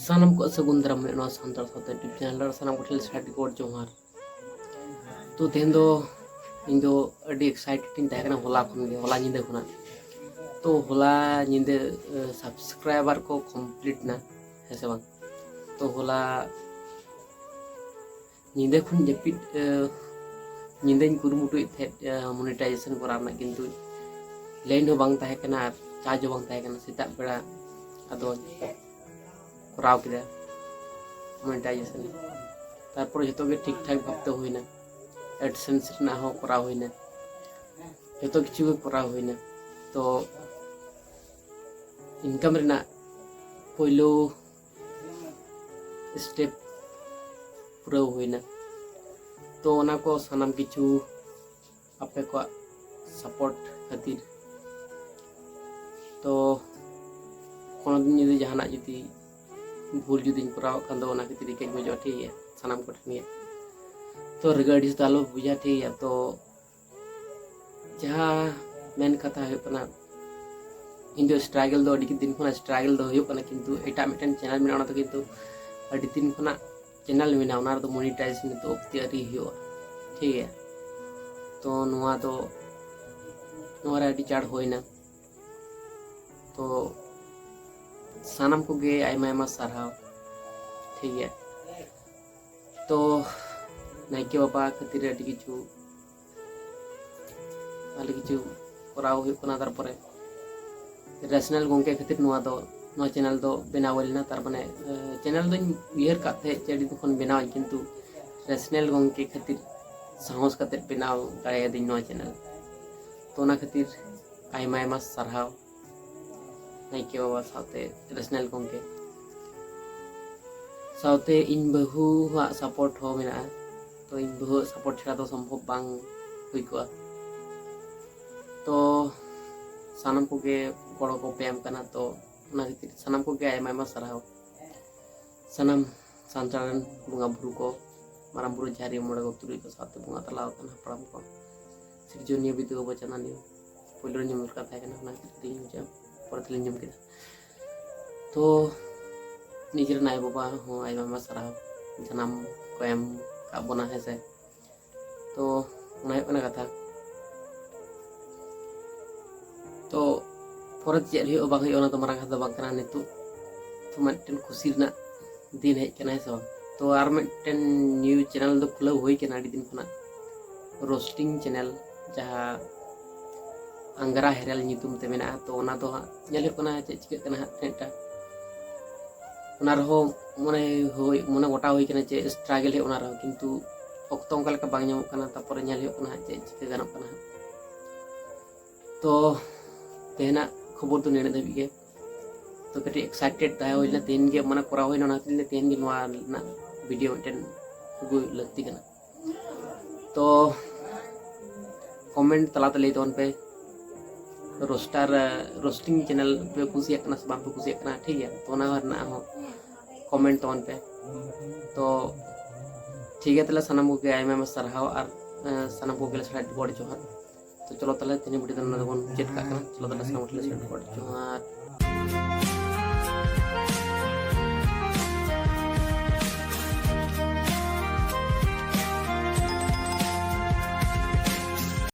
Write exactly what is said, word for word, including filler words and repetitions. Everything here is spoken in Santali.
ᱥᱟᱱᱟᱢ ᱠᱚ ᱥᱟᱹᱜᱩᱱ ᱫᱟᱨᱟᱢ ᱦᱩᱭᱩᱜ ᱱᱚᱣᱟ ᱥᱟᱱᱛᱟᱲ ᱥᱟᱶᱛᱟ YouTube ᱪᱮᱱᱮᱞ ᱨᱮ᱾ ᱥᱟᱱᱟᱢ ᱠᱚᱴᱷᱮᱱ ᱥᱟᱹᱨᱤ ᱜᱚᱰ ᱡᱚᱦᱟᱨ᱾ ᱛᱚ ᱛᱮᱦᱮᱧ ᱫᱚ ᱤᱧ ᱫᱚ ᱟᱹᱰᱤ ᱮᱠᱥᱟᱭᱴᱮᱰ ᱤᱧ ᱛᱟᱦᱮᱸ ᱠᱟᱱᱟ ᱦᱚᱞᱟ ᱠᱷᱚᱱ ᱜᱮ, ᱦᱚᱞᱟ ᱧᱤᱫᱟᱹ ᱠᱷᱚᱱᱟᱜ᱾ ᱛᱚ ᱦᱚᱞᱟ ᱧᱤᱫᱟᱹ ᱥᱟᱵᱥᱠᱨᱟᱭᱵᱟᱨ ᱠᱚ ᱠᱚᱢᱯᱞᱤᱴ ᱱᱟ, ᱦᱮᱸ ᱥᱮ ᱵᱟᱝ? ᱛᱚ ᱦᱚᱞᱟ ᱧᱤᱫᱟᱹ ᱠᱷᱚᱱ ᱡᱟᱹᱯᱤᱫ ᱧᱤᱫᱟᱹᱧ ᱠᱩᱨᱩᱢᱩᱴᱩᱭᱮᱫ ᱛᱟᱦᱮᱸᱫ ᱢᱚᱱᱤᱴᱟᱭᱡᱮᱥᱚᱱ ᱠᱚᱨᱟᱣ ᱨᱮᱱᱟᱜ, ᱠᱤᱱᱛᱩ ᱞᱟᱭᱤᱱ ᱦᱚᱸ ᱵᱟᱝ ᱛᱟᱦᱮᱸ ᱠᱟᱱᱟ ᱟᱨ ᱪᱟᱨᱡᱽ ᱦᱚᱸ ᱵᱟᱝ ᱛᱟᱦᱮᱸ ᱠᱟᱱᱟ᱾ ᱥᱮᱛᱟᱜ ᱵᱮᱲᱟ ᱟᱫᱚ ᱠᱚᱨᱟᱣ ᱠᱮᱫᱟ ᱢᱚᱱᱤᱴᱟᱭᱡᱮᱥᱚᱱ᱾ ᱛᱟᱨᱯᱚᱨᱮ ᱡᱚᱛᱚ ᱜᱮ ᱴᱷᱤᱠ ᱴᱷᱟᱠ ᱵᱷᱟᱵᱽᱛᱮ ᱦᱩᱭᱱᱟ᱾ ᱮᱰᱥᱮᱱᱥ ᱨᱮᱱᱟᱜ ᱦᱚᱸ ᱠᱚᱨᱟᱣ ᱦᱩᱭᱱᱟ, ᱡᱚᱛᱚ ᱠᱤᱪᱷᱩ ᱜᱮ ᱠᱚᱨᱟᱣ ᱦᱩᱭᱱᱟ᱾ ᱛᱚ ᱤᱱᱠᱟᱢ ᱨᱮᱱᱟᱜ ᱯᱳᱭᱞᱳ ᱥᱴᱮᱯ ᱯᱩᱨᱟᱹᱣ ᱦᱩᱭᱱᱟ᱾ ᱛᱚ ᱚᱱᱟ ᱠᱚ ᱥᱟᱱᱟᱢ ᱠᱤᱪᱷᱩ ᱟᱯᱮ ᱠᱚᱣᱟᱜ ᱥᱟᱯᱳᱨᱴ ᱠᱷᱟᱹᱛᱤᱨ᱾ ᱛᱚ ᱠᱳᱱᱳ ᱫᱤᱱ ᱡᱩᱫᱤ ᱡᱟᱦᱟᱱᱟᱜ ᱡᱩᱫᱤ ᱵᱷᱩᱞ ᱡᱩᱫᱤᱧ ᱠᱚᱨᱟᱣ ᱠᱷᱟᱱ ᱫᱚ ᱚᱱᱟ ᱠᱷᱟᱹᱛᱤᱨ ᱤᱠᱟᱹᱧ ᱵᱩᱡᱷᱟᱹᱣᱟ, ᱴᱷᱤᱠ ᱜᱮᱭᱟ, ᱥᱟᱱᱟᱢ ᱠᱚᱴᱷᱮᱱ ᱜᱮ᱾ ᱛᱚ ᱨᱟᱹᱜᱤ ᱟᱹᱲᱤᱥ ᱫᱚ ᱟᱞᱚ ᱵᱩᱡᱷᱟᱹᱣᱟ, ᱴᱷᱤᱠ ᱜᱮᱭᱟ᱾ ᱛᱚ ᱡᱟᱦᱟᱸ ᱢᱮᱱ ᱠᱟᱛᱷᱟ ᱦᱩᱭᱩᱜ ᱠᱟᱱᱟ, ᱤᱧ ᱫᱚ ᱥᱴᱨᱟᱜᱮᱞ ᱫᱚ ᱟᱹᱰᱤ ᱫᱤᱱ ᱠᱷᱚᱱᱟᱜ ᱥᱴᱨᱟᱜᱮᱞ ᱫᱚ ᱦᱩᱭᱩᱜ ᱠᱟᱱᱟ, ᱠᱤᱱᱛᱩ ᱮᱴᱟᱜ ᱢᱤᱫᱴᱮᱱ ᱪᱮᱱᱮᱞ ᱢᱮᱱᱟᱜᱼᱟ, ᱚᱱᱟ ᱫᱚ ᱠᱤᱱᱛᱩ ᱟᱹᱰᱤ ᱫᱤᱱ ᱠᱷᱚᱱᱟᱜ ᱪᱮᱱᱮᱞ ᱢᱮᱱᱟᱜᱼᱟ, ᱚᱱᱟ ᱨᱮᱫᱚ ᱢᱚᱱᱤᱴᱟᱭᱤᱡᱽ ᱱᱤᱛᱚᱜ ᱚᱵᱫᱤ ᱟᱹᱣᱨᱤ ᱦᱩᱭᱩᱜᱼᱟ, ᱴᱷᱤᱠ ᱜᱮᱭᱟ᱾ ᱛᱚ ᱱᱚᱣᱟ ᱫᱚ, ᱱᱚᱣᱟ ᱨᱮ ᱟᱹᱰᱤ ᱪᱟᱲ ᱦᱩᱭᱱᱟ᱾ ᱛᱚ ᱥᱟᱱᱟᱢ ᱠᱚᱜᱮ ᱟᱭᱢᱟ ᱟᱭᱢᱟ ᱥᱟᱨᱦᱟᱣ, ᱴᱷᱤᱠ ᱜᱮᱭᱟ᱾ ᱛᱚ ᱱᱟᱭᱠᱮ ᱵᱟᱵᱟ ᱠᱷᱟᱹᱛᱤᱨ ᱟᱹᱰᱤ ᱠᱤᱪᱷᱩ ᱵᱷᱟᱞᱮ ᱠᱤᱪᱷᱩ ᱠᱚᱨᱟᱣ ᱦᱩᱭᱩᱜ ᱠᱟᱱᱟ᱾ ᱛᱟᱨᱯᱚᱨᱮ ᱨᱮᱥᱱᱟᱞ ᱜᱚᱢᱠᱮ ᱠᱷᱟᱹᱛᱤᱨ ᱱᱚᱣᱟ ᱫᱚ, ᱱᱚᱣᱟ ᱪᱮᱱᱮᱞ ᱫᱚ ᱵᱮᱱᱟᱣ ᱦᱩᱭ ᱞᱮᱱᱟ᱾ ᱛᱟᱨ ᱢᱟᱱᱮ ᱪᱮᱱᱮᱞ ᱫᱚᱧ ᱩᱭᱦᱟᱹᱨ ᱠᱟᱜ ᱛᱟᱦᱮᱸᱫ ᱡᱮ ᱟᱹᱰᱤ ᱫᱤᱱ ᱠᱷᱚᱱ ᱵᱮᱱᱟᱣᱟᱹᱧ, ᱠᱤᱱᱛᱩ ᱨᱮᱥᱱᱟᱞ ᱜᱚᱢᱠᱮ ᱠᱷᱟᱹᱛᱤᱨ ᱥᱟᱦᱚᱥ ᱠᱟᱛᱮᱫ ᱵᱮᱱᱟᱣ ᱫᱟᱲᱮᱭᱟᱫᱟᱹᱧ ᱱᱚᱣᱟ ᱪᱮᱱᱮᱞ᱾ ᱛᱚ ᱚᱱᱟ ᱠᱷᱟᱹᱛᱤᱨ ᱟᱭᱢᱟ ᱟᱭᱢᱟ ᱥᱟᱨᱦᱟᱣ ᱱᱟᱭᱠᱮ ᱵᱟᱵᱟ ᱥᱟᱶᱛᱮ ᱨᱮᱥᱱᱟᱞ ᱜᱚᱢᱠᱮ ᱥᱟᱶᱛᱮ ᱤᱧ ᱵᱟᱹᱦᱩᱣᱟᱜ ᱥᱟᱯᱳᱨᱴ ᱦᱚᱸ ᱢᱮᱱᱟᱜᱼᱟ᱾ ᱛᱚ ᱤᱧ ᱵᱟᱹᱦᱩᱣᱟᱜ ᱥᱟᱯᱳᱨᱴ ᱪᱷᱟᱲᱟ ᱫᱚ ᱥᱚᱢᱵᱷᱚᱵ ᱵᱟᱝ ᱦᱩᱭ ᱠᱚᱜᱼᱟ᱾ ᱛᱚ ᱥᱟᱱᱟᱢ ᱠᱚᱜᱮ ᱜᱚᱲᱚ ᱠᱚ ᱯᱮ ᱮᱢ ᱠᱟᱱᱟ, ᱛᱚ ᱚᱱᱟ ᱠᱷᱟᱹᱛᱤᱨ ᱥᱟᱱᱟᱢ ᱠᱚᱜᱮ ᱟᱭᱢᱟ ᱟᱭᱢᱟ ᱥᱟᱨᱦᱟᱣ᱾ ᱥᱟᱱᱟᱢ ᱥᱟᱱᱛᱟᱲ ᱨᱮᱱ ᱵᱚᱸᱜᱟ ᱵᱩᱨᱩ ᱠᱚ, ᱢᱟᱨᱟᱝ ᱵᱩᱨᱩ, ᱡᱟᱦᱮᱨ ᱟᱭᱳ, ᱢᱚᱬᱮ ᱠᱚ, ᱛᱩᱨᱩᱭ ᱠᱚ ᱥᱟᱶᱛᱮ ᱵᱚᱸᱜᱟ ᱛᱟᱞᱟ ᱟᱠᱟᱱ ᱦᱟᱯᱲᱟᱢ ᱠᱚ, ᱥᱤᱨᱡᱚᱱᱤᱭᱟᱹ ᱵᱤᱫᱩ ᱵᱟᱵᱟ ᱪᱟᱸᱫᱟᱱᱤᱭᱟᱹ᱾ ᱯᱳᱭᱞᱳ ᱨᱮ ᱧᱩᱢ ᱫᱚᱨᱠᱟᱨ ᱛᱟᱦᱮᱸ ᱠᱟᱱᱟ, ᱚᱱᱟ ᱠᱷᱟᱹᱛᱤᱨ ᱛᱮ ᱤᱧ ᱵᱩᱡᱷᱟᱹᱣᱟ, ᱯᱚᱨᱮ ᱛᱮᱞᱤᱧ ᱧᱩᱢ ᱠᱮᱫᱟ᱾ ᱛᱚ ᱱᱤᱡᱮᱨᱮᱱ ᱟᱭᱳᱼᱵᱟᱵᱟ ᱦᱚᱸ ᱟᱭᱢᱟ ᱟᱭᱢᱟ ᱥᱟᱨᱦᱟᱣ, ᱡᱟᱱᱟᱢ ᱠᱚ ᱮᱢ ᱠᱟᱜ ᱵᱚᱱᱟ, ᱦᱮᱸ ᱥᱮ᱾ ᱛᱚ ᱚᱱᱟ ᱦᱩᱭᱩᱜ ᱠᱟᱱᱟ ᱠᱟᱛᱷᱟ᱾ ᱛᱚ ᱯᱚᱨᱮ ᱪᱮᱫ ᱦᱩᱭᱩᱜᱼᱟ ᱵᱟᱝ ᱦᱩᱭᱩᱜᱼᱟ, ᱚᱱᱟ ᱫᱚ ᱢᱟᱨᱟᱝ ᱠᱟᱛᱷᱟ ᱫᱚ ᱵᱟᱝ ᱠᱟᱱᱟ᱾ ᱱᱤᱛᱚᱜ ᱛᱚ ᱢᱤᱫᱴᱮᱱ ᱠᱷᱩᱥᱤ ᱨᱮᱱᱟᱜ ᱫᱤᱱ ᱦᱮᱡ ᱠᱟᱱᱟ, ᱦᱮᱸ ᱥᱮ ᱵᱟᱝ? ᱛᱚ ᱟᱨ ᱢᱤᱫᱴᱮᱱ ᱱᱤᱭᱩ ᱪᱮᱱᱮᱞ ᱫᱚ ᱠᱷᱩᱞᱟᱹᱣ ᱦᱩᱭ ᱠᱟᱱᱟ ᱟᱹᱰᱤ ᱫᱤᱱ ᱠᱷᱚᱱᱟᱜ, ᱨᱳᱥᱴᱤᱝ ᱪᱮᱱᱮᱞ, ᱡᱟᱦᱟᱸ ᱟᱝᱜᱽᱨᱟ ᱦᱮᱨᱮᱞ ᱧᱩᱛᱩᱢ ᱛᱮ ᱢᱮᱱᱟᱜᱼᱟ᱾ ᱛᱚ ᱚᱱᱟ ᱫᱚ ᱦᱟᱸᱜ ᱧᱮᱞ ᱦᱩᱭᱩᱜ ᱠᱟᱱᱟ ᱪᱮᱫ ᱪᱤᱠᱟᱹᱜ ᱠᱟᱱᱟ ᱦᱟᱸᱜ, ᱛᱤᱱᱟᱹᱜᱴᱟ ᱚᱱᱟ ᱨᱮᱦᱚᱸ ᱢᱚᱱᱮ ᱦᱩᱭ, ᱢᱚᱱᱮ ᱜᱚᱴᱟ ᱦᱩᱭ ᱠᱟᱱᱟ ᱡᱮ ᱥᱴᱨᱟᱜᱮᱞ ᱦᱩᱭᱩᱜ ᱚᱱᱟ ᱨᱮᱦᱚᱸ, ᱠᱤᱱᱛᱩ ᱚᱠᱛᱚ ᱚᱱᱠᱟ ᱞᱮᱠᱟ ᱵᱟᱝ ᱧᱟᱢᱚᱜ ᱠᱟᱱᱟ᱾ ᱛᱟᱨᱯᱚᱨᱮ ᱧᱮᱞ ᱦᱩᱭᱩᱜ ᱠᱟᱱᱟ ᱦᱟᱸᱜ ᱪᱮᱫ ᱪᱤᱠᱟᱹ ᱜᱟᱱᱚᱜ ᱠᱟᱱᱟ ᱦᱟᱸᱜ᱾ ᱛᱚ ᱛᱮᱦᱮᱧᱟᱜ ᱠᱷᱚᱵᱚᱨ ᱫᱚ ᱱᱤᱱᱟᱹᱜ ᱫᱷᱟᱹᱵᱤᱡ ᱜᱮ᱾ ᱛᱚ ᱠᱟᱹᱴᱤᱡ ᱮᱠᱥᱟᱭᱴᱮᱰ ᱛᱟᱦᱮᱸ ᱦᱩᱭ ᱞᱮᱱᱟ, ᱛᱮᱦᱮᱧ ᱜᱮ ᱢᱟᱱᱮ ᱠᱚᱨᱟᱣ ᱦᱩᱭ ᱞᱮᱱᱟ, ᱚᱱᱟ ᱠᱷᱟᱹᱛᱤᱨ ᱛᱮ ᱛᱮᱦᱮᱧ ᱜᱮ ᱱᱚᱣᱟ ᱨᱮᱱᱟᱜ ᱵᱷᱤᱰᱤᱭᱳ ᱢᱤᱫᱴᱮᱱ ᱟᱹᱜᱩ ᱞᱟᱹᱠᱛᱤ ᱠᱟᱱᱟ᱾ ᱛᱚ ᱠᱚᱢᱮᱱᱴ ᱛᱟᱞᱟᱛᱮ ᱞᱟᱹᱭ ᱛᱟᱵᱚᱱ ᱯᱮ, ᱨᱳᱥᱴᱟᱨ, ᱨᱳᱥᱴᱤᱝ ᱪᱮᱱᱮᱞ ᱯᱮ ᱠᱩᱥᱤᱭᱟᱜ ᱠᱟᱱᱟ ᱥᱮ ᱵᱟᱝ ᱯᱮ ᱠᱩᱥᱤᱭᱟᱜ ᱠᱟᱱᱟ, ᱴᱷᱤᱠ ᱜᱮᱭᱟ? ᱛᱚ ᱚᱱᱟ ᱨᱮᱱᱟᱜ ᱦᱚᱸ ᱠᱚᱢᱮᱱᱴ ᱛᱟᱵᱚᱱ ᱯᱮ᱾ ᱛᱚ ᱴᱷᱤᱠ ᱜᱮᱭᱟ, ᱛᱟᱦᱞᱮ ᱥᱟᱱᱟᱢ ᱠᱚᱜᱮ ᱟᱭᱢᱟ ᱟᱭᱢᱟ ᱥᱟᱨᱦᱟᱣ ᱟᱨ ᱮᱸ, ᱥᱟᱱᱟᱢ ᱠᱚᱜᱮ ᱞᱮ ᱥᱟᱨᱦᱟᱣ ᱜᱚᱰ ᱡᱚᱦᱟᱨ᱾ ᱛᱚ ᱪᱚᱞᱚ ᱛᱟᱦᱞᱮ ᱛᱮᱦᱮᱧ ᱵᱷᱤᱰᱤᱭᱳ ᱫᱚ ᱱᱚᱰᱮ ᱵᱚᱱ ᱢᱩᱪᱟᱹᱫ ᱠᱟᱜ ᱠᱟᱱᱟ᱾ ᱪᱚᱞᱚ ᱛᱟᱦᱞᱮ ᱥᱟᱱᱟᱢ ᱠᱚ ᱴᱷᱮᱱ ᱜᱚᱰ ᱡᱚᱦᱟᱨ᱾